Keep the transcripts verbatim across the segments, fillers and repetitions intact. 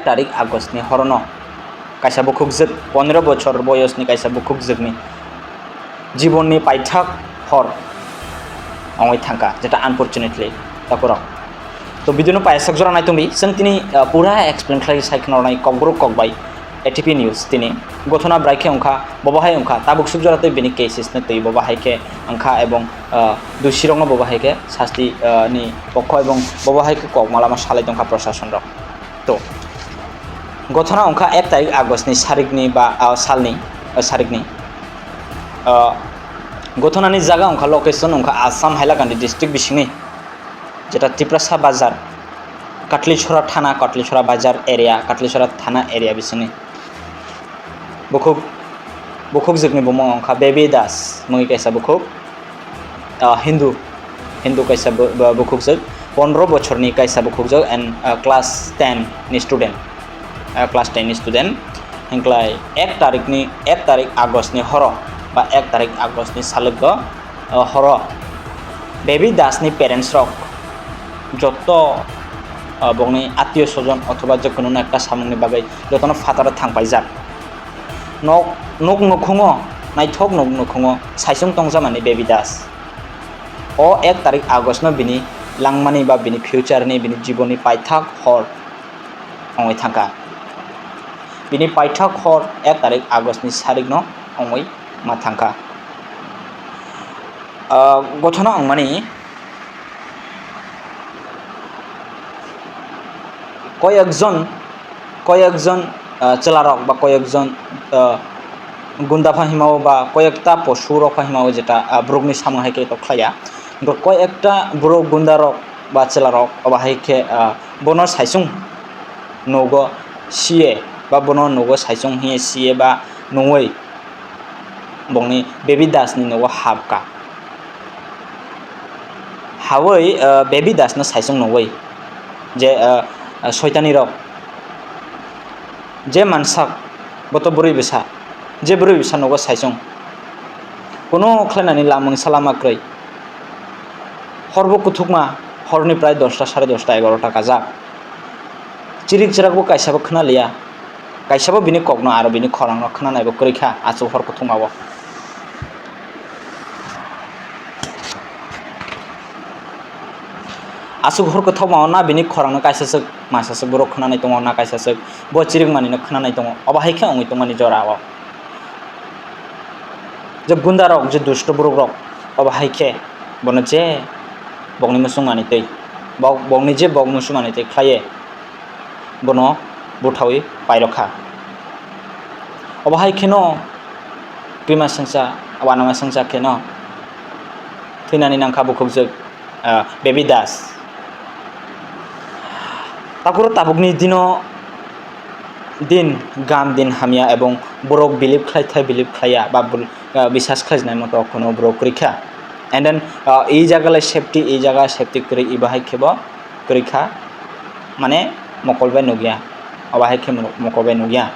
tarik August ni horono kaisa bukhukjwk, pondro bochor boyosni kaisa bukhukjwkni jibonni paithak hor wngwi thangkha, jeta unfortunately takurok. To video no paisok jora nai tongdi, chwng tini, ah, pura explain khlai sai khna rwnai kokborok kok bai A T P news tini. Gothona bwrai khe wngkha, bobo hai wngkha, tabuk suk jora tei bini cases no twi bobo hai khe wngkha, ebong, ah, dusirokno bobo hai khe sasti, ah, ni pokho ebong bobo hai khe kok malama salai tongkha prosason rok. To, gothona wngkha ek tarik August ni sarikni ba, ah, salni, ah, sarikni. Ah, gothonani jaga wngkha, location wngkha Assam Hailakandi district bisingni, jeta Tiprasa Bazar, Katlichora thana, Katlichora Bazar area, Katlichora thana area bisingni. Bukhuk, bukhukjwkni bumung wngkha Baby Das, mungwi kaisa bukhuk, ah, Hindu, Hindu kaisa bu-, bu-, bukhukjwk, pondro bochorni kaisa bukhukjwk and, ah, class ten ni student, ah, class ten ni student. Hingklai ek tarikni, ek tarik August ni horo ba ek tarik August ni salwgo, ah, horo Baby Das ni parents rok joto, ah, bongni attiyo sojon othoba je kununo ekta samungni bagwi jotono phataro thang paijak. Nok, nok nukhungo, naithok nok nukhungo saisung tongjakmani Baby Das. O ek tarik August no bini langmani ba bini future ni, bini jibonni paithak hor wngwi thangkha. Bini paithak hor ek tarik August ni sarikno wngwi ma thangkha. Ah, gothona wngmani koyekjon, koyekjon, ah, chwlarok ba koyekjon, ah, gunda pha himao ba koyekta posurok pha himao jeta, ah, borokni samung hai khe tok khlaiya. Hwnkhe koyekta borok gundarok ba chwlarok obo hai khe, ah, bono saisung nugo siye ba bono nugo saisung hiye siye ba nungwi bongni Baby Das ni nogo habka. Hawi, ah, Baby Das no saisung nungwi je, ah, ah, soitani rok je mansak boto bwrwi bwsa, je bwrwi bwsa nogo saisung kuno khlainani lamung salama kwrwi. Horbo kuthukma, horni prai dosta, sare dosta, egarota kajak. Chirik chirakbo kaisabo khna liya. Kaisabo bini kokno aro bini khorangno khnanaibo kwrwi kha, aswk hor kuthukmao. Aswk hor kuthukmao na bini khorangno kaisaswk, masaswk borok khnanai tongo, na kaisaswk bo chirikmanino khnanai tongo. Obo hai khe wngwi tongmani jorao. Je gundarok, je dusto borokrok, obo hai khe bono je bokni muchung manwi twi, bok-, bokni je bok muchung manwi twi khlaiye, bono buthawi pairokha. Obo hai kheno twima swngcha, wanama swngcha kheno thwinani nangkha bukhukjwk, ah, Baby Das. Takuro tabukni dino din gam din hamya ebong borok believe khlai thai believe khlaiya ba bul-, ah, bisas khlaijnai moto kono borok kwrwi kha. And then, ah, ei jaga lai safety, ei jaga safety kwrwi, eba hai khebo kwrwi kha, mane mokol bai nukya, obo hai khe mokol bai nukya.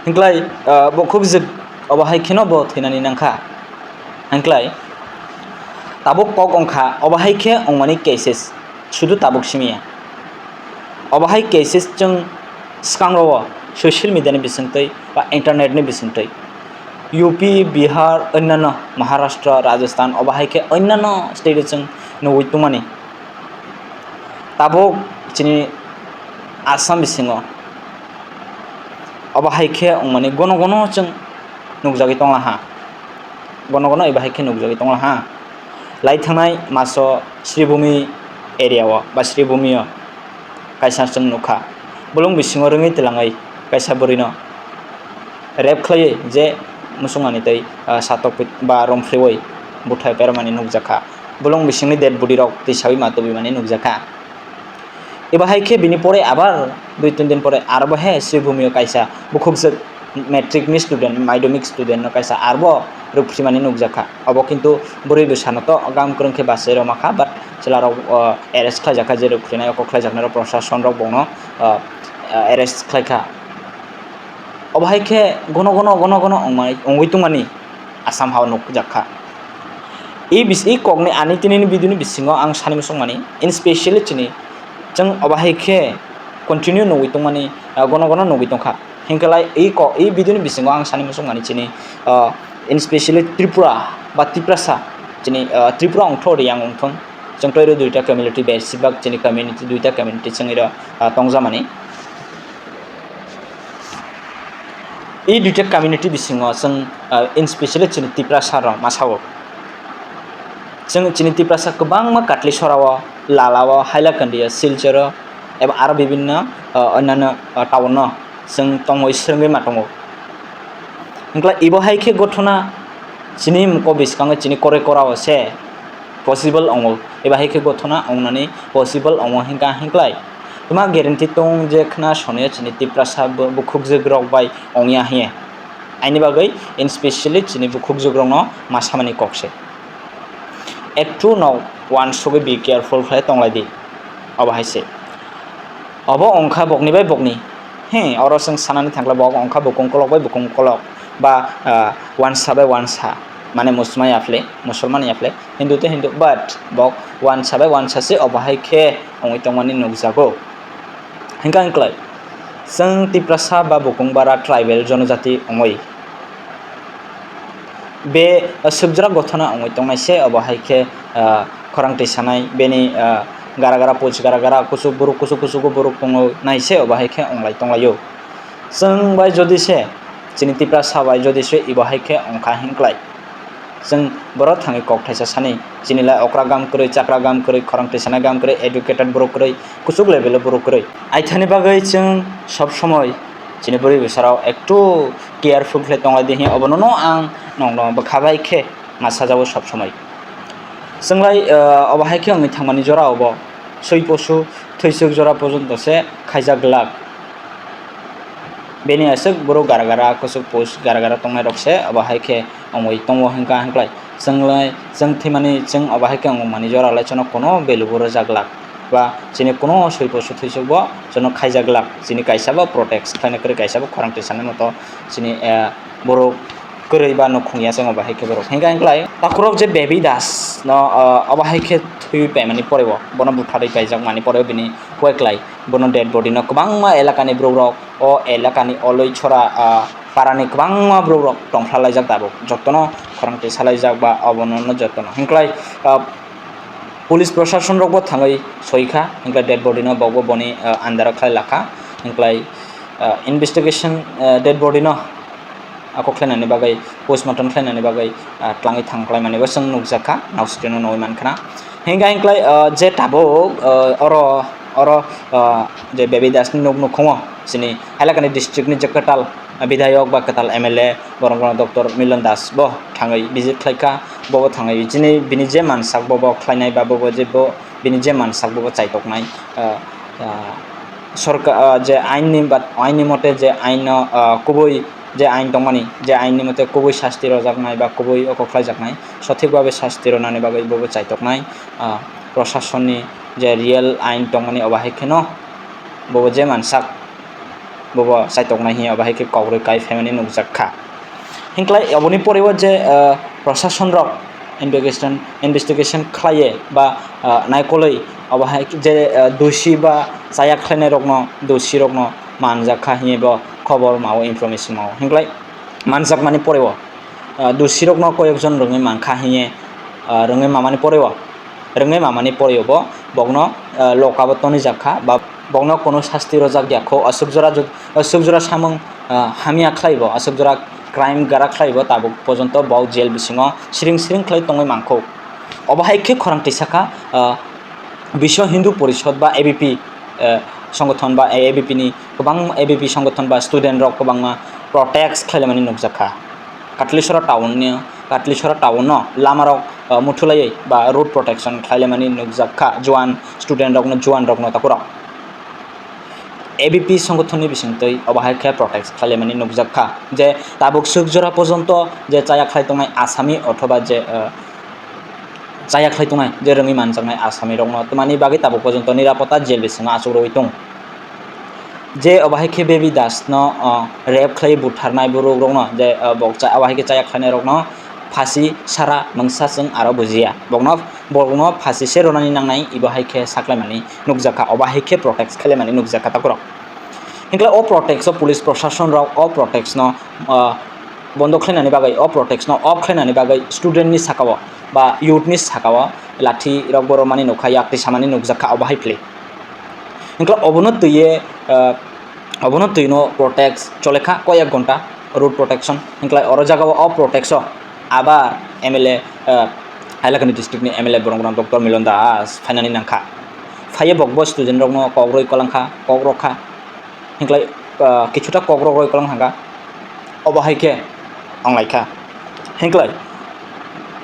Hingklai, ah, bo khub jik, obo hai kheno bo thwinani nangkha. Hingklai tabuk kok wngkha, obo hai khe wngmani cases, sudu tabuk simiya. Obo hai cases chwng swkangrok o social media ni bisingtwi ba internet ni bisingtwi U P, Bihar, onnano Maharashtra, Rajasthan, obo hai khe onnano state o chwng nugwi tongmani. Tabuk chini Assam bisingo obo hai khe wngmani gono gono chwng nukjagwi tonglaha, gono gono eba hai khe nukjagwi tonglaha. Lai thangnai maso Sribhumi area o ba Sribhumi o kaisa chwng nukha, bolong bisingo rwngwi twlangwi kaisa bwrwino rape khlaiwi je muchungmani tei, ah, satok pit-, ba romphriwi buthai permani nukjakha. Bolong bisingni dead body rok twisawi ma tubimani nukjakha. Eba hai khe bini pore abar dui tin din pore arbo he Sribhumi o kaisa bukhukjwk matric ni student, madhyamik student no kaisa arbo rwphrimani nukjakha. Obo kintu bwrwi bwsano to gam kwrwng khe bachai rwma kha, but chwla rok, o, arrest khlaijakha, je rwphrinai oko khlaijaknai rok, prosason rok bono, o, arrest khlaikha. Obo hai khe gono gono, gono gono wngmai, wngwi tongmani Assam hao nukjakha. I bis-, i kokni ani tinini video ni bisingo ang sani muchungmani, in specially chini chwng obo hai khe continue nugwi tongmani, ah, gono gono nugwi tongkha. Hinkhe lai i ko, i video ni bisingo ang sani muchungmani chini, ah, in specially Tripura ba Tiprasa, chini, ah, Tripura wngthok, Riyang wngthok, chwng toiro duita community, besibak chini community, duita community chwng iro, ah, tongjamani. I duita community bisingo chwng, ah, in specially chini Tiprasa rok masa o. Chwng chini Tiprasa kwbangma Katlisora o, Lala o, Hailakandi o, Silchar o, eba aro bibinno, ah, onyanno, ah, town o chwng tongwi swrwngwi ma tongo. Hwnkhe ibo hai khe gothona chini muko bwskango chini kore kora o se possible wngo, eba hai khe gothona wngnani possible wngo hinkha hinklai. Tuma guarantee tong je khna sonia chini Tiprasa bu-, bukhukjwk rok bai wngya hiye. Aini bagwi in specially chini bukhukjwk rokno ma samani kok se. Ektu no wansugwi be careful khlai tonglai di. Obo hai se. Obo wngkha bokni bai bokni. He, oro chwng sanani thangkla bo wngkha bukung kolok bai bukung kolok. Ba, ah, wansa bai wansa. Mane Musma yaphle, Musulman yaphle, Hindu tei Hindu. But bo wansa bai wansa se obo hai khe wngwi tongmani nukjago. Hinkha hinklai, chwng Tiprasa ba bukung bara tribal jonojati wngwi. Be, ah, swkjwrak gothona wngwi tongnai se, obo hai khe, ah, khorang twi sanai, bini, ah, gara gara puch gara gara, kuchuk borok, kuchuk kuchugo borok tongo nai se, obo hai khe wnglai tonglaio. Chwng bai jodi se, chini Tiprasa bai jodi se, ibo hai khe wngkha hinklai. Chwng borok thangwi kok thaisa sani, chini lai okra gam kwrwi, chakra gam kwrwi, khorang twi sanai gam kwrwi, educated borok kwrwi, kuchuk level o borok kwrwi. Aithani bagwi chwng sob somoi chini bwrwi bwsarok ektu careful khlai tonglai di hiya, obono no ang nokno bwkha bai khe ma sajao sob somoi. Chwnglai, ah, obo hai khe wngwi thangmani jora obo swi posu thwiswk jora pojonto se khaijak glak. Bini aswk borok gara gara, kuchuk puch gara gara tongnai rok se obo hai khe wngwi tongo hinkha hinklai. Chwnglai, chwng thwimani chwng obo hai khe wngmani jora lai chwngno kuno value bo rwjak glak. Ba chini kuno swi posu thwiswk bo chwngno khaijak glak. Chini kaisa bo protect khlaina kwrwi, kaisa bo khorang twi sanai moto chini, eh, borok kwrwi ba nukhung ya chwng obo hai khe borok. Hinkha hinklai takhurok je Baby Das no, ah, obo hai khe thwi paimani poreo, bono butharwi paijak mani poreo bini koi klai, bono dead body no kwbangma elakani borok rok, o elakani oloi chora, ah, parani kwbangma borok rok tongphla laijak tabuk, jotono khorang twi salaijak ba obono no jotono. Hinklai, ah, police prosason rok bo thangwi soikha, hinklai dead body no bo bo boni, ah, andaro khlai lakha, hinklai, ah, investigation, ah, dead body no ako khlainani bagwi, postmortem khlainani bagwi, ah, twlangwi thang khlaimani bo chwng nukjakha, nausitino nugwi mankha na. Hinkha hinklai, ah, je tabuk, ah, oro, oro, ah, je Baby Das ni nuk nukhungo, chini Hailakandi district ni je kwtal, ah, bidhayok ba kwtal M L A borok no Doctor Milon Das bo thangwi visit khlaikha, bo bo thangwi chini bini je mansak bo bo khlainai ba bo bo je bo bini je mansak bo bo chaitoknai, ah, ah, sorkar, ah, je ain ni ba ain ni mote je ain no, ah, kubui je ain tongmani, je ain ni mote kubui sasti rojaknai ba kubui oko khlaijaknai, sothik babe sasti ronani bagwi bobo chaitoknai, ah, prosasonni je real ain tongmani, obo hai kheno bobo je mansak bobo chaitoknai hiya, obo hai khe kok rwi kai phaimani nukjak kha. Hinklai oboni poreo je, ah, prosason rok investigation, investigation khlaiye ba, ah, naikolwi obo hai je, ah, dusi ba chaya khlainai rokno, dusi rokno manjak kha hinwi bo khobor mao, information mao. Hinklai manjakmani poreo, ah, dusirokno koyekjon rwngwi mankha hinwi, ah, rwngwi mamani poreo, rwngwi mamani poreo bo bokno, ah, lokabo tonijak kha ba bokno kono sasti rojak ya kho. Aswk jora jod-, aswk jora samung, ah, hamya khlai bo, aswk jora crime gara khlai bo, tabuk pojonto bo jail bisingo siring siring khlai tongwi mankho. Obo hai khe khorang twi sakha, ah, Biswa Hindu Porishod ba A B P, eh, songothon ba A B P ni kwbang, A B P songothon ba student rok kwbangma protest khlaimani nukjak kha. Katlisora town ni, Katlisora town no lama rok, eh, muthulaiwi ba road protection khlaimani nukjak kha, juan student rok no, juan rok no takhurok. A B P songothon ni bisingtwi obo hai khe protest khlaimani nukjak kha je tabuk swk jora pojonto je chaya khlai tongnai asami othoba je, eh, chaya khlai tongnai, je rwngwi manjaknai asami rokno twmani bagwi tabuk pojonto nirapota jail bisingo achuk rwui tong. Je obo hai khe Baby Das no, o, rape khlai butharnai borok rokno, je, o, bok cha-, obo hai khe chaya khlainai rokno phasi sara mungsa chwng aro bujiya. Bokno borokno phasi se rwnani nangnai, ibo hai khe saklaimani nukjakha, obo hai khe protest khlaimani nukjakha takhurok. Hinkhlai o protest o police prosason rok o protest no, ah, bondo khlainani bagwi, o protest no off khlainani bagwi student ni saka o ba youth ni saka o lathi rok bo rwmani nukha, yakti samani nukjakha obo hai phli. Hinkhlai obono twiye, ah, obono twino protest cholekha koi ek ghonta, road protection. Hinkhlai oro jagao o protest o abar M L A, ah, Hailakandi district ni M L A borok rok Doctor Milon Das phainani nangkha. Phaiye bokbo student rokno kok rwi kolangkha, kok rokha. Hinkhlai, ah, kichuta kok rok rwi kolang thangkha. Obo hai khe wnglaikha. Hinkhlai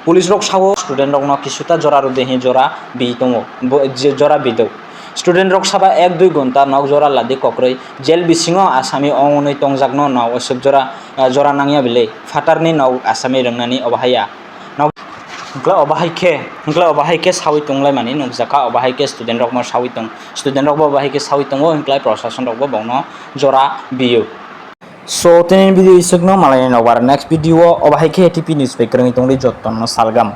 police rok sao student rokno kisuta jora rwdi hin jora bi tongo, bo, je jora bi do. Student rok saba ek dui ghonta nok jora ladi kokrwi jail bisingo asami ongwi tongjakno no aswk jora, ah, jora nangya bile phatarni nok asami rwngnani obo haiya. Nok, hinkhlai obo hai khe, hinkhlai obo hai khe sawi tonglaimani nukjakha, obo hai khe student rokno sawi tong, student rokbo obo hai khe sawi tongo, hinkhlai prosason rokbo bongno jora biyo. So, tini video isukno malai nokbar next video o obo hai khe T P news bai kwrwngwi tongdi jotono salgam.